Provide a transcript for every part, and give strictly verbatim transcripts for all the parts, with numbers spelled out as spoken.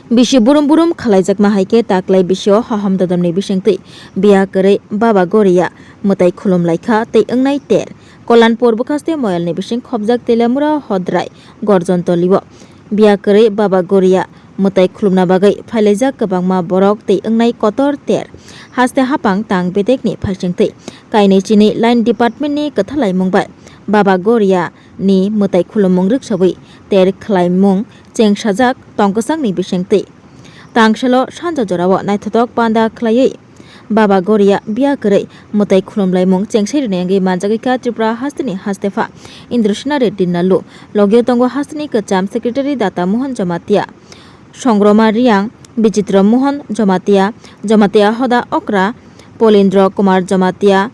Bisi burum burum khalaijakma hai khe taklai bisio hohom dodom ni bisingtwi biya kwrwi Baba Goria mwtai khulum lai kha tei wngnai ter. Kolanpur bwkhaste moyal ni bising khopjak Telamura Hodrai Gorjon Tolio biya kwrwi Baba Goria mwtai khulumna bagwi phailaijak kwbangma borok tei wngnai kotor ter. Haste hapang tang bedek ni phaisingtwi kainwi chini line department ni kwthalaimung bai Baba Goria ni mwtai khulumung rwksawi ter khlaimung chengsajak tongkwchang ni bisingtwi. Tangsalo sanja jorao naithotok panda khlaiwi Baba Goria biya kwrwi mwtai khulumlaimung chengsai rwni wngwi manjagwi kha Tripura hasteni hastepha Indrasena Reddy Nallu. Logio tongo hasteni kwcham secretary Data Mohan Jamatia, Songroma Riang, Bichitra Mohan Jamatia, Jamatia Hoda Okra, Polindra Kumar Jamatia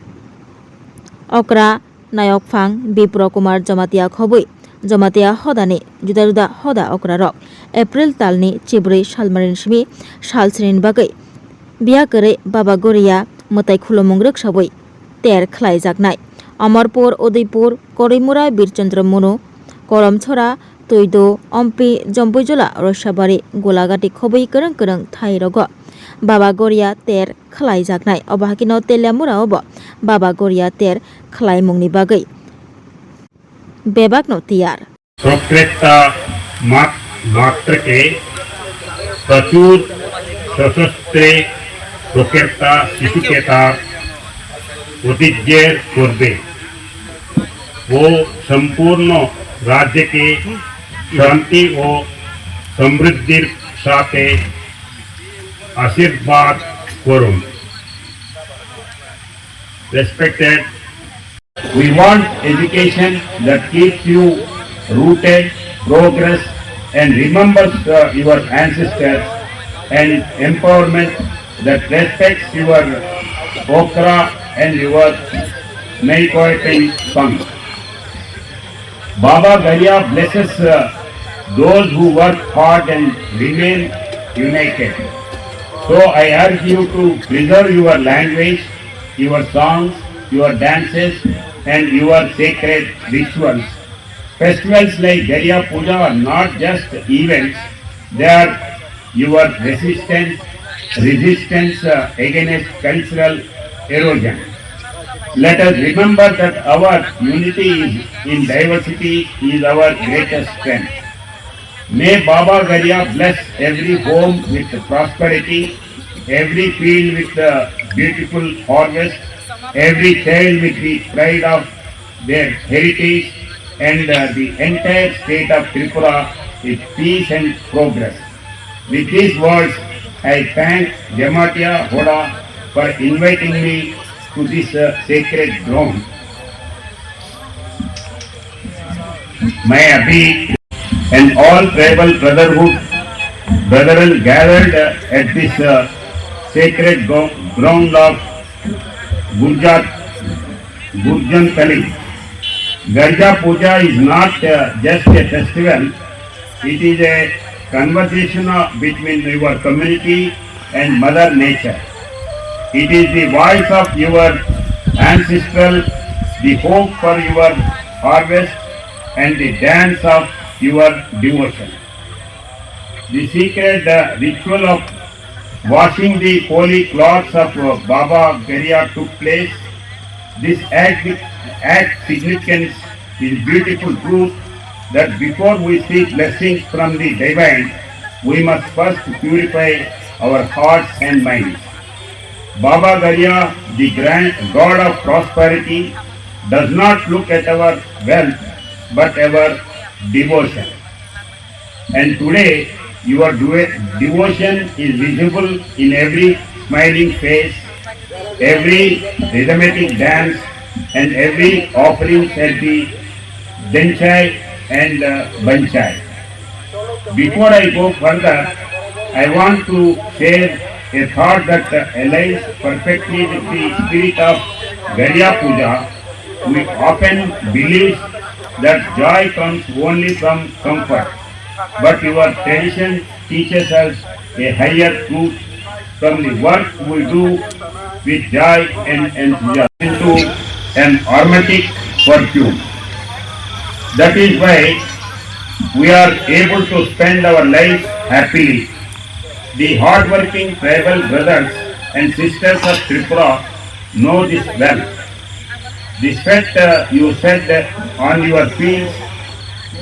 Okra, Nayok Phang, Bipro Kumar Jamatia khobwi Jamatia hodani juda juda hoda okrarok April talni chibrwi salmarin simi salsrini bagwi biya kwrwi Baba Goria mwtai khulumung rwksawi ter khlaijaknai. Amarpur, Udaipur, Korimura, Birchandra Munu, Koromchora, Tuidu, Ompi, Jompuijula, Roisabari, Golagati khobwi kwrwng kwrwng thairogo Baba Goria ter khlaijaknai. Obo hakino Telamura obo Baba Goria ter khlaimungni bagwi bebakno tiyar. प्रकृता मात-, मात्र के प्रचुर सशस्त्रे प्रकृता शिशुके ताप प्रतिज्ञेर पूर्वे वो संपूर्ण राज्य के शांति व समृद्धिर साथे आशीर्वाद करूं। Respected, we want education that keeps you rooted, progress, and remembers, uh, your ancestors, and empowerment that respects your okra and your Meitei Peng Pang. Baba Garia blesses, uh, those who work hard and remain united. So I urge you to preserve your language, your songs, your dances, and your sacred rituals. Festivals like Garia Puja are not just events, they are your resistance, resistance, uh, against cultural erosion. Let us remember that our unity is in diversity is our greatest strength. May Baba Garia bless every home with prosperity, every field with a beautiful harvest, every child with the pride of their heritage, and, uh, the entire state of Tripura with peace and progress. With these words, I thank Jamatia Hoda for inviting me to this, uh, sacred ground. मैं अभी and all tribal brotherhood, brethren gathered, uh, at this, uh, sacred gro-, ground of Gurjat, Gurjan Tali. Garja Puja is not, uh, just a festival, it is a conversation, uh, between your community and Mother Nature. It is the voice of your ancestral, the hope for your harvest, and the dance of your devotion. The sacred, uh, ritual of washing the holy cloths of, uh, Baba Garia took place. This act, act significance is beautiful proof that before we seek blessings from the divine, we must first purify our hearts and minds. Baba Garia, the grand god of prosperity, does not look at our wealth, but our devotion. And today, your devo-, devotion is visible in every smiling face, every rhythmic dance, and every offering at the Denchai and, uh, Banchai. Before I go further, I want to share a thought that, uh, aligns perfectly with the spirit of Garia Puja. We often believe that joy comes only from comfort, but your tradition teaches us a higher truth. From the work we do with joy and enthusiasm into an aromatic perfume. That is why we are able to spend our life happily. The hardworking tribal brothers and sisters of Tripura know this well. The sweat uh, you shed on your fields,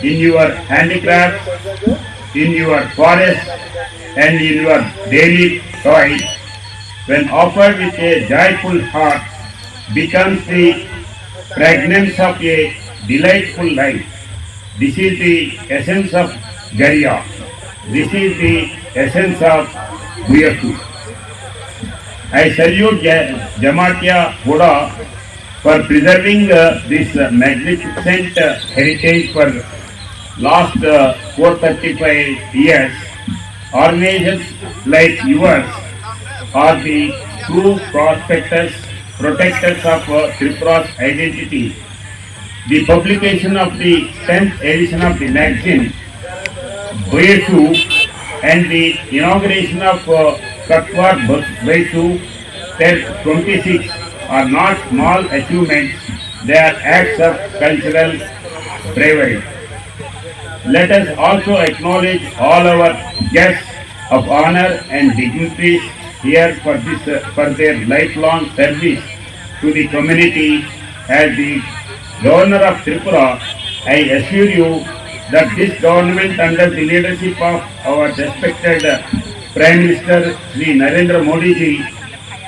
in your handicrafts, in your forests, and in your daily toil, when offered with a joyful heart, becomes the fragrance of a delightful life. This is the essence of Garia. This is the essence of Buyasu. I salute Ja- Jamatia Hoda for preserving uh, this uh, magnificent uh, heritage for last uh, four thirty-five years. Organizations like yours are the true prospectors, protectors of uh, Tripura's identity. The publication of the tenth edition of the magazine Baisu and the inauguration of uh, Katwar Baisu twenty-six are not small achievements, they are acts of cultural bravery. Let us also acknowledge all our guests of honor and dignitaries here for this, for their lifelong service to the community. As the Governor of Tripura, I assure you that this government under the leadership of our respected Prime Minister Shri Narendra Modi ji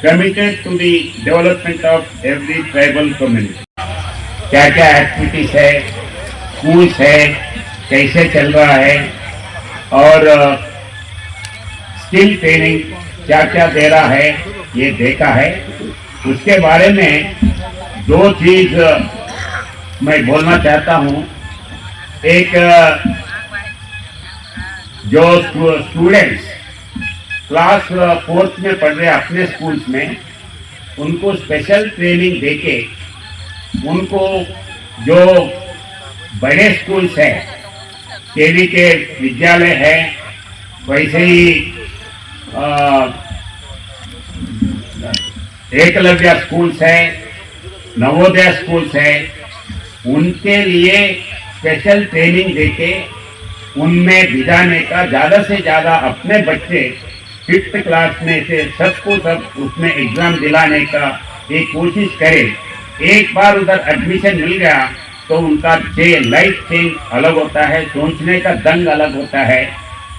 committed to the development of every tribal community. क्या क्या एक्टिविटीज है, स्कूल्स है, कैसे चल रहा है और skill training क्या क्या दे रहा है, ये देखा है। उसके बारे में दो चीज मैं बोलना चाहता हूँ। एक, जो स्टूडेंट्स क्लास फोर्थ में पढ़ रहे अपने स्कूल्स में, उनको स्पेशल ट्रेनिंग देके उनको जो बड़े स्कूल्स हैं, केवी के विद्यालय है, वैसे ही अ, एकलव्य स्कूल्स है, नवोदय स्कूल्स है, उनके लिए स्पेशल ट्रेनिंग देके उनमें भिजाने का, ज़्यादा से ज़्यादा अपने बच्चे फिफ्थ क्लास में से सबको सब उसमें एग्जाम दिलाने का एक कोशिश करें। एक बार उधर एडमिशन मिल गया तो उनका चे लाइफ चेंज अलग होता है, सोचने का ढंग अलग होता है।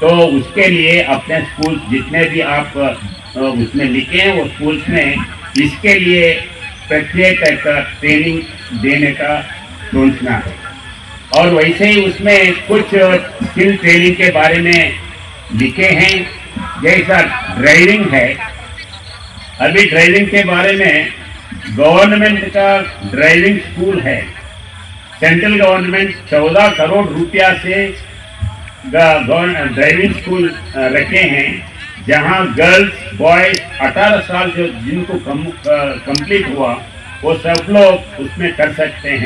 तो उसके लिए अपने स्कूल जितने भी आप अ, उसमें लिखे हैं, वो स्कूल्स में इसके लिए प्रत्येक एक ट्रेनिंग देने का सोचना है। और वैसे ही उसमें कुछ स्किल ट्रेनिंग के बारे में लिखे हैं, जैसा ड्राइविंग है। अभी ड्राइविंग के बारे में गवर्नमेंट का ड्राइविंग स्कूल है, सेंट्रल गवर्नमेंट चौदह करोड़ रुपया से ड्राइविंग स्कूल रखे हैं, जहां गर्ल्स बॉयज अठारह साल से जिनको कंप्लीट हुआ, वो सब लोग उसमें कर सकते हैं।